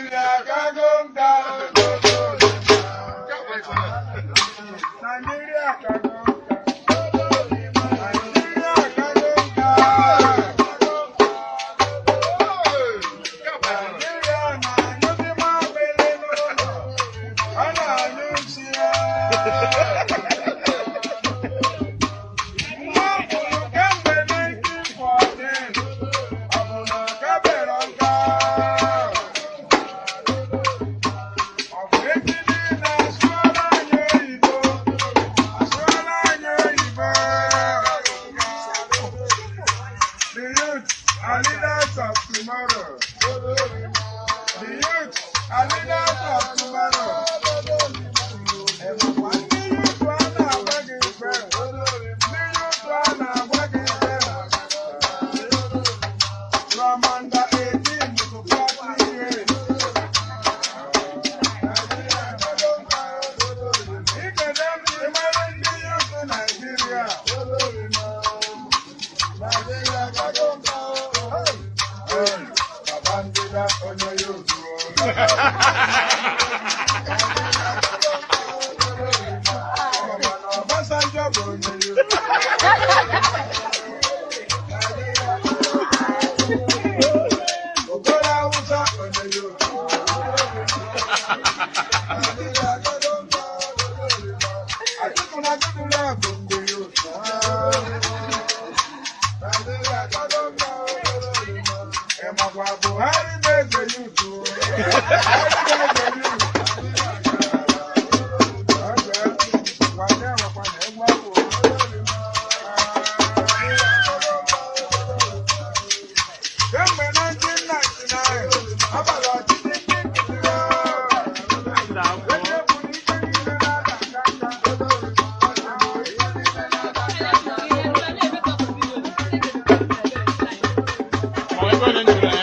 Nigeria akago nka. Nigeria akago nka. Nigeria akago nka. Nigeria na-anyụzi mamịrị n'ụlọ. Ọ na-anyụ nsị ya. Nwa mụrụ kemgbe 1914, ọ bụ na ọ kabere nka? Ọ bụ echi niile asụọla anyị oyibo, asụọla anyị oyibo. The youth are leaders of tomorrow. The youth are leaders of tomorrow. Ịmakwa ndị youth a na-agwa gị ikpe? Ndị youth a na-agwa gị ikpe. From under 18 to 40 years. Ikede m ịmara ndị youth Nigeria. Nigeria gago. Hey, Babangida onye youth o. Mana Obasanjo bụ onye youth. Okoro Awụsa onye youth. Nigeria gago. Atiku na Goodluck bụ ndị youth. Nigeria gago. Ịmakwa Buhari bụ eze youth o. Buhari bụ eze youth. Okay. Ngwa enwekwa na egwu ahụ. Kemgbe 1999, abalị ọchịchị ndị nkịtị echefuru ike niile na-ada nka nka. Ọ ebe ole nyere ya?